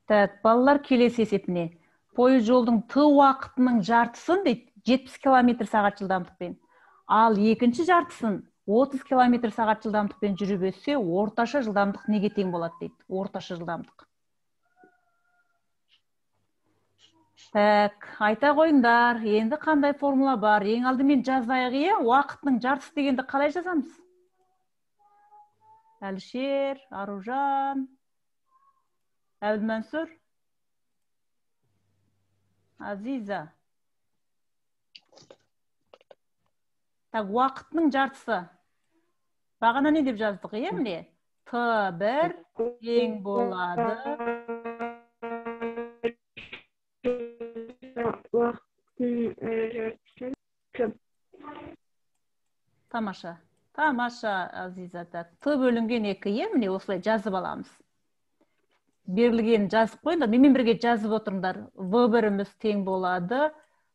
Так, балалар, келесі есепіне. Пойыз жолдың Т уақытының жартысын дейді 70 километр сағат жылдамдықпен. Ал екінші жартысын 30 километр сағат жылдамдықпен жүріп өтсе, орташа жылдамдық неге тең болады дейді. Орташа жылдамдық. Так, айта қойыңдар, енді қандай формула бар? Ең алдымен жазайық, иә? Уақытының жартысы дегенді қалай жазамыз? Әлішер, Аружан, Әбілмансұр, Азиза. Так, уақытының жартысы. Бағана не деп жаздық, иә, міне? Т1 тең болады. Уақыттың жартысы Т. Тамаша. Тамаша, Азиза. Так, Т бөлінген 2, иә, міне осылай жазып аламыз. Берілгенін жазып қойыңдар, менімен бірге жазып отырыңдар. В біріміз тең болады.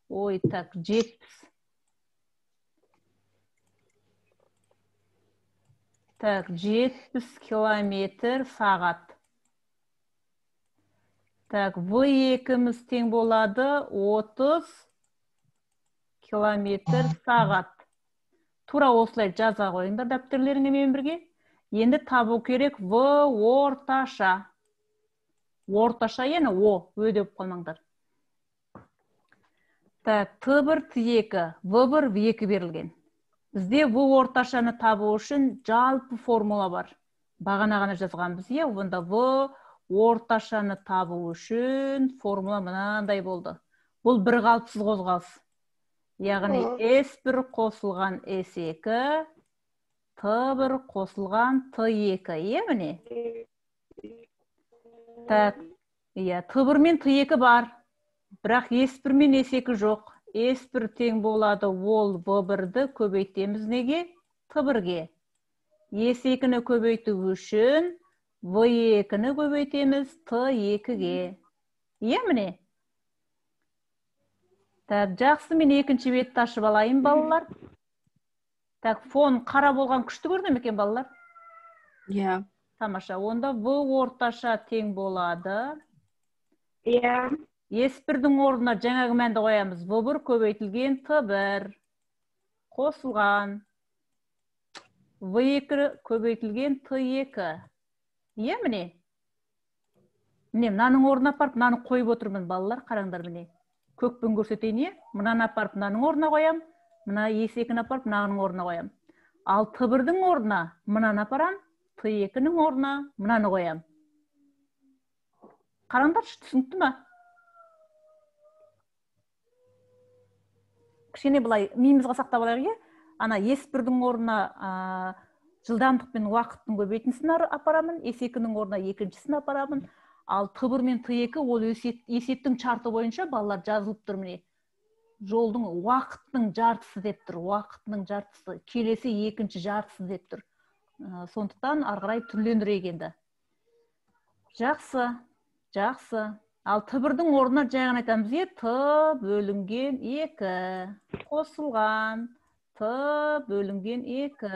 Ой, так, 70. Так, 70 километр сағат. Так, В екіміз тең болады 30 километр сағат. Тура осылай жаза қойыңдар дәптерлеріңе менімен бірге. Енді табу керек В орташа. Орташа ені О, Ö деп қалмаңдар. Так, Т1, Т2, В1, В2 берілген. Бізде В орташаны табу үшін жалпы формула бар. Бағана ғана жазғанбыз, иә, онда В орташаны табу үшін формула мынандай болды. Бұл бір қалыпсыз қозғалыс. Яғни S1 қосылған S2, Т1 қосылған Т2, иә, міне? Так, иә, Т1 мен Т2 бар, бірақ S1 мен S2 жоқ. S1 тең болады, ол В1-ді көбейтеміз неге? Т1-ге. S2-ні көбейту үшін В2-ні көбейтеміз Т2-ге. Иә, міне? Так, жақсы, мен екінші бетті ашып алайын, балалар. Так, фон қара болған күшті көріне ме екен, балалар? Иә. Тамаша, онда В орташа тең болады. Иә. S1-дің орнына жаңағы мәнді қоямыз. В1 көбейтілген Т1 қосылған В2 көбейтілген Т2. Иә, міне? Міне, мынаның орнына апарып, мынаны қойып отырмын, балалар, қараңдар, міне. Көкпен көрсетейін, иә? Мынаны апарып, мынаның орнына қоям, мына S2-ні апарып, мынаның орнына қоям. Ал Т1-дің орнына мынаны апарам, Т2-нің орнына мынаны қоям. Қараңдаршы, түсінікті ма? Кішкене былай миымызға сақтап алайық, иә? Ана S1-дің орнына жылдамдық пен уақыттың көбейтіндісін апарамын, S2-нің орнына екіншісін апарамын. Ал Т1 мен Т2 ол есептің шарты бойынша балалар жазылып тұр, міне. Жолдың уақыттың жартысы деп тұр, уақытының жартысы, келесі екінші жартысы деп тұр. Сондықтан ары қарай түрлендірейік енді. Жақсы, жақсы. Ал Т1-дің орнына жай ғана айтамыз, иә, Т бөлінген 2 қосылған Т бөлінген 2.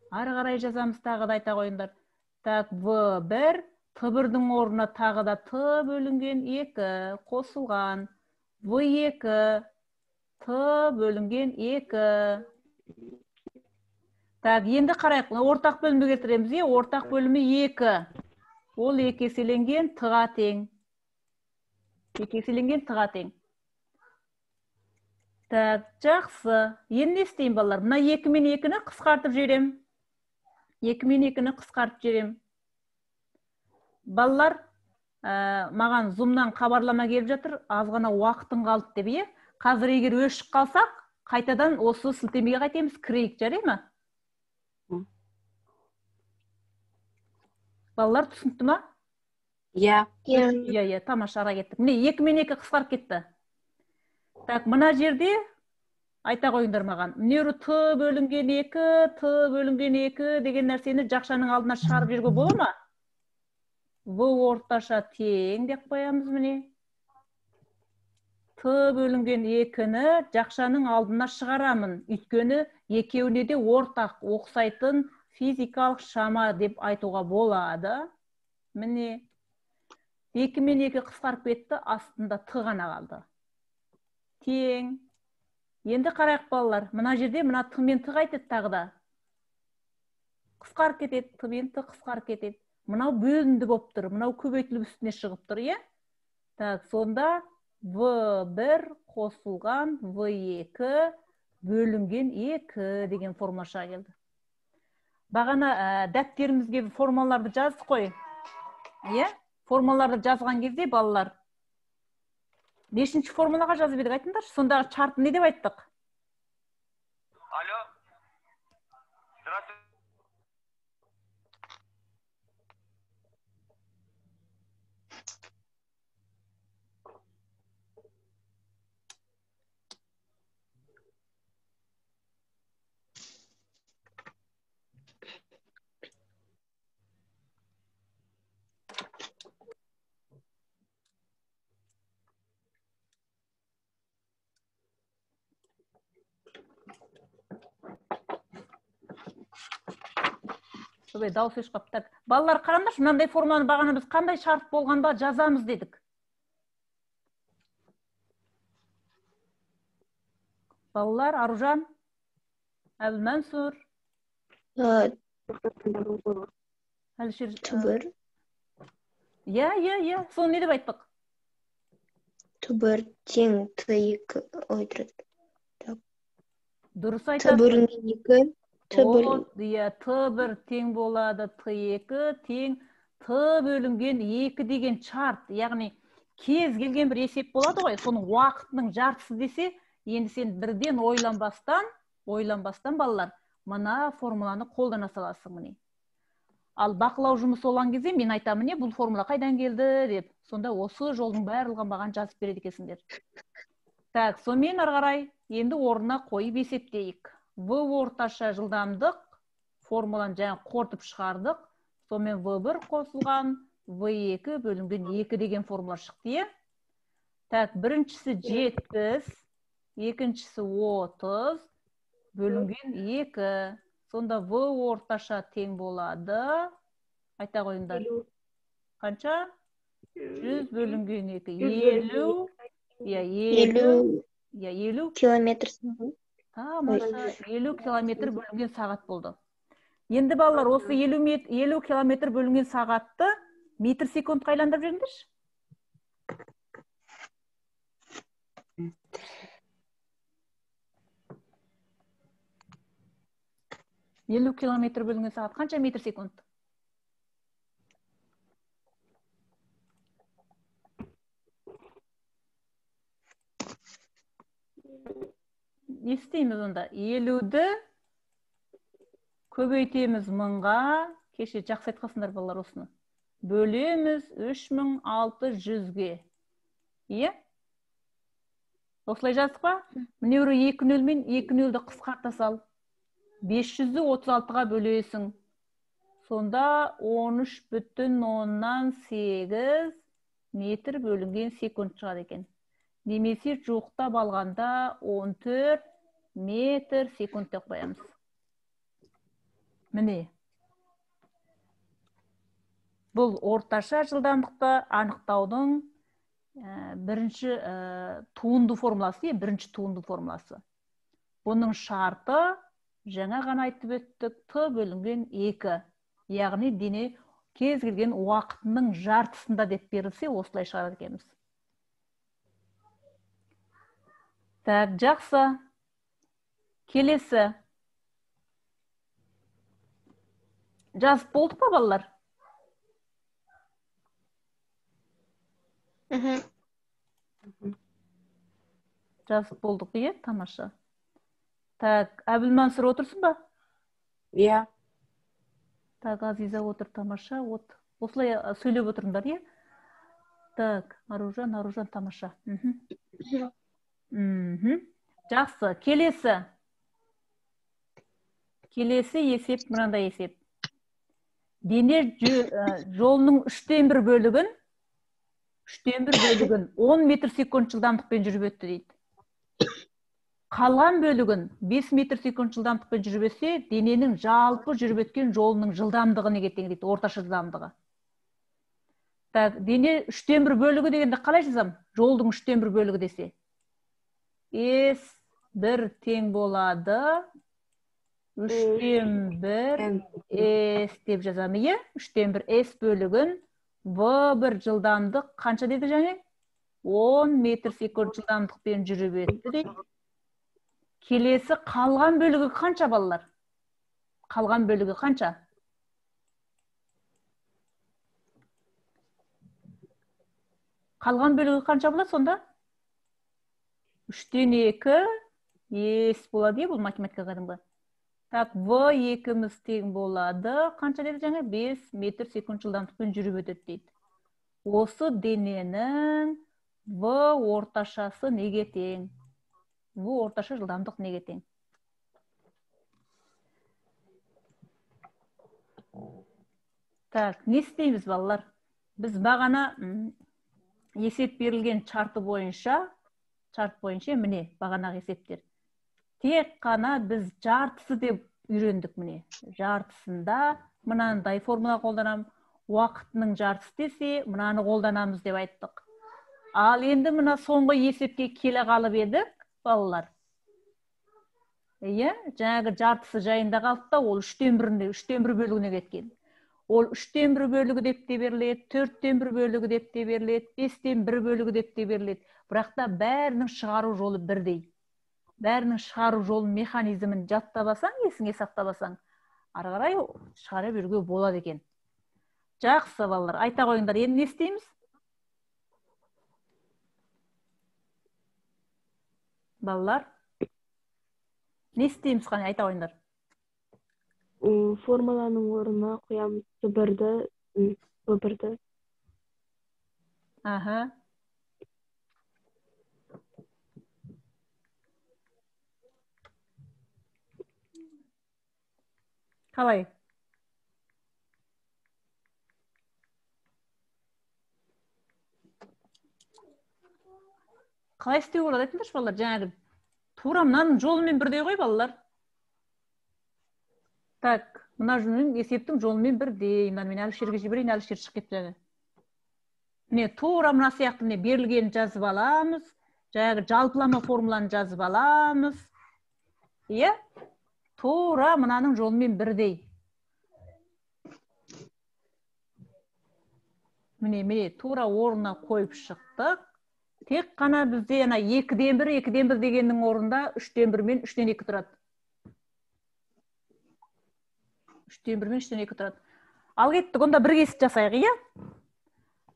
Ары қарай жазамыз, тағы да айта қойыңдар. Так, В1, Т1-дің орнына тағы да Т бөлінген 2 қосылған В2, Т бөлінген 2. Так, енді қарайық, ортақ бөлімді келтіреміз, иә, ортақ бөлімі 2. Ол 2 еселенген Т-ға тең. 2 еселенген Т-ға тең. Так, жақсы. Енді не істеймін, балалар? Мына 2 мен 2-ні қысқартып жіберем. 2 мен 2-ні қысқартып жіберем. Балалар, маған Zoom-нан хабарлама келіп жатыр, аз ғана уақытың қалды деп, иә? Қазір егер өшіп қалсақ, қайтадан осы сілтемеге қайтеміз, кірейік, жарай ма? Балалар, түсінікті ма? Иә. Иә. Иә, иә, тамаша, ара кеттік. Міне, 2 мен 2 қысқарып кетті. Так, мына жерде айта қойыңдар маған. Міне Т бөлінген 2, Т бөлінген 2 деген нәрсені жақшаның алдына шығарып жіберуге бола ма? В орташа тең деп қоямыз, міне. Т бөлінген 2-ні жақшаның алдына шығарамын. Өйткені екеуіне де ортақ ұқсайтын физикалық шама деп айтуға болады. Міне, 2 мен 2 қысқарып кетті, астында Т ғана қалды. Тең. Енді қарайық балалар, мына жерде мына Т мен Т қайтеді тағы да. Қысқарып кетеді, Т мен Т қысқарып кетеді. Мынау бөлінді болып тұр, мынау көбейтіліп үстіне шығып тұр, иә? Так, сонда В1 қосылған В2 бөлінген 2 деген формула шыға келді. Бағана дәптерімізге формулаларды жаздық қой. Иә? Формулаларды жазған кезде балалар нешінші формулаға жазып едік айтыңдаршы? Сондағы шартты не деп айттық? Алло. Здравствуйте. Дауыс өшіп қалыпты. Так, балалар қараңдаршы, мынандай формуланы бағана біз қандай шарт болғанда жазамыз дедік. Балалар, Аружан, Әбілмансұр, Әлішер. Түбір. Иә, иә, иә. Соны не деп айттық? Түбір тең Т2. Ой, так. Дұрыс Т айтасың. бөлінген 2. Иә, Т1 тең болады, Т2 тең Т бөлінген 2 деген шарт. Яғни кез келген бір есеп болады ғой, соның уақытының жартысы десе, енді сен бірден ойланбастан балалар, мына формуланы қолдана саласың міне. Ал бақылау жұмысы болған кезде мен айтамын, міне бұл формула қайдан келді деп. Сонда осы жолдың барлығын маған жазып береді екенсіңдер. Так, сонымен ары қарай енді орнына қойып есептейік. В орташа жылдамдық формуланы жаңа қорытып шығардық. Сонымен В1 қосылған В2 бөлінген 2 деген формула шықты, иә? Так, біріншісі 70, екіншісі 30 бөлінген 2. Сонда В орташа тең болады. Айта қойыңдар. Қанша? 100 бөлінген 2. 50. Иә, 50. Иә, 50 километр. Тамаша, 50 километр бөлінген сағат болды. Енді балалар, осы 50 километр бөлінген сағатты метр секундқа айландырып жіберіңдерші. Елу километр бөлінген сағат қанша метр секунд? Не істейміз онда? 50-ді көбейтеміз 1000-ға. Кеше жақсы айтқансыңдар балалар осыны. Бөлеміз 3600-ге. Иә? Осылай жаздық па? Міне біреу 2 нөл мен 2 нөлді қысқарта сал. 500-ді 36-ға бөлесің. Сонда 13,8 метр бөлінген секунд шығады екен. Немесе жуықтап алғанда 14 метр секунд деп қоямыз. Міне. Бұл орташа жылдамдықты анықтаудың бірінші туынды формуласы, бірінші туынды формуласы. Бұның шарты жаңа ғана айтып өттік, Т бөлінген 2. Яғни дене кез келген уақытының жартысында деп берілсе, осылай шығарады екенбіз. Так, жақсы. Келесі. Жазып болдық па, балалар? Жазып болдық, иә, тамаша. Так, Әбілмансұр отырсың ба? Иә. Так, Азиза отыр, тамаша. От. Осылай сөйлеп отырыңдар, иә? Так, Аружан, Аружан, тамаша. Жақсы, келесі. Келесі есеп мынандай есеп. Дене жолының 1/3 бөлігін 10 метр секунд жылдамдықпен жүріп өтті дейді. Қалған бөлігін 5 метр секунд жылдамдықпен жүріп өтсе, дененің жалпы жүріп өткен жолының жылдамдығы неге тең дейді, орташа жылдамдығы. Так, дене 1/3 бөлігі дегенде қалай жазам? Жолдың 1/3 бөлігі десе. S1 тең болады 1/3 S деп жазамын, иә? 1/3 S бөлігін V1 жылдамдық қанша деді және? 10 метр секунд жылдамдықпен жүріп өтті дейді. Келесі қалған бөлігі қанша, балалар? Қалған бөлігі қанша? Қалған бөлігі қанша болады сонда? 2/3 S болады, бұл математика кәдімгі. Так, V2-міз тең болады. Қанша деді жаңа? 5 метр секунд жылдамдықпен жүріп өтеді дейді. Осы дененің V орташасы неге тең? V орташа жылдамдық неге тең? Так, не істейміз, балалар? Біз бағана есеп берілген шарты бойынша, міне бағанағы есептер. Тек қана біз жартысы деп үйрендік, міне. Жартысында мынандай формула қолданамыз, уақытының жартысы десе, мынаны қолданамыз деп айттық. Ал енді мына соңғы есепке келе қалып едік, балалар. Иә, жаңағы жартысы жайында қалды да, ол 1/3 бөлігіне кеткен. Ол 1/3 бөлігі деп те беріледі, 1/4 бөлігі деп те беріледі, 1/5 бөлігі деп те беріледі. Бірақ та бәрінің шығару жолы бірдей. Бәрінің шығару жолын, механизмін жаттап алсаң, есіңе сақтап алсаң, ары қарай шығара беруге болады екен. Жақсы, балалар, айта қойыңдар, енді не істейміз? Балалар, не істейміз, қане, айта қойыңдар. Формуланың орнына қоямыз Т1-ді, В1-ді. Аха. Қалай? Қалай істеуге болады, айтыңдаршы, балалар? Жаңағы тура мынаның жолымен бірдей ғой, балалар. Так, мына жолмен, есептің жолымен бірдей. Мынаны мен Әлішерге жіберейін, Әлішер шығып кетті жаңа. Міне тура мына сияқты, міне берілгенін жазып аламыз. Жаңағы жалпылама формуланы жазып аламыз. Иә? Тура мынаның жолымен бірдей. Міне, міне, тура орнына қойып шықтық. Тек қана бізде ана 2-1, 2-1 дегеннің орнында 3-1 мен 3-2 тұрады. 3-1 мен 3-2 тұрады. Ал кеттік, онда бір кесіп жасайық, иә?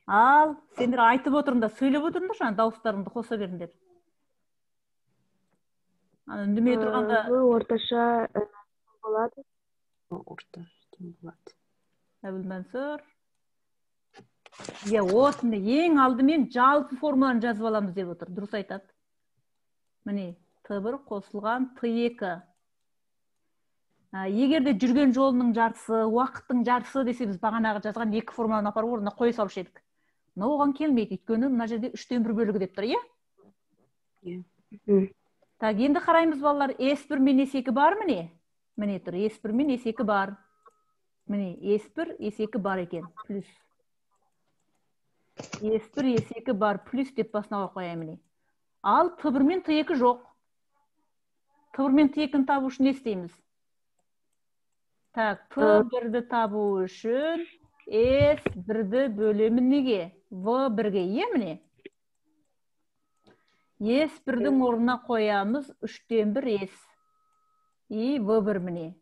Ал, сендер айтып отырыңдар, сөйлеп отырыңдар, жаңа дауыстарыңды қоса беріңдер. Ана үндемей тұрғанда В орташа болады. Орташа болады. Әбілмансұр. Иә, осыны ең алдымен жалпы формуланы жазып аламыз деп отыр. Дұрыс айтады. Міне, Т1 қосылған Т2. Егер де жүрген жолының жартысы, уақыттың жартысы десе, біз бағанағы жазған екі формуланы апарып орнына қоя салушы едік. Но оған келмейді, өйткені мына жерде 1/3 бөлігі деп тұр, иә? Иә. Так, енді қараймыз, балалар, S1 мен S2 бар міне? Міне тұр, S1 мен S2 бар. Міне, S1, S2 бар екен, плюс. S1, S2 бар, плюс деп басына қояйын міне. Ал Т1 мен Т2 жоқ. Т1 мен Т2-ні табу үшін не істейміз? Так, Т1-ді табу үшін S1-ді бөлемін неге? В1-ге, е міне? S1-дің орнына қоямыз 1/3 S. И В1 міне.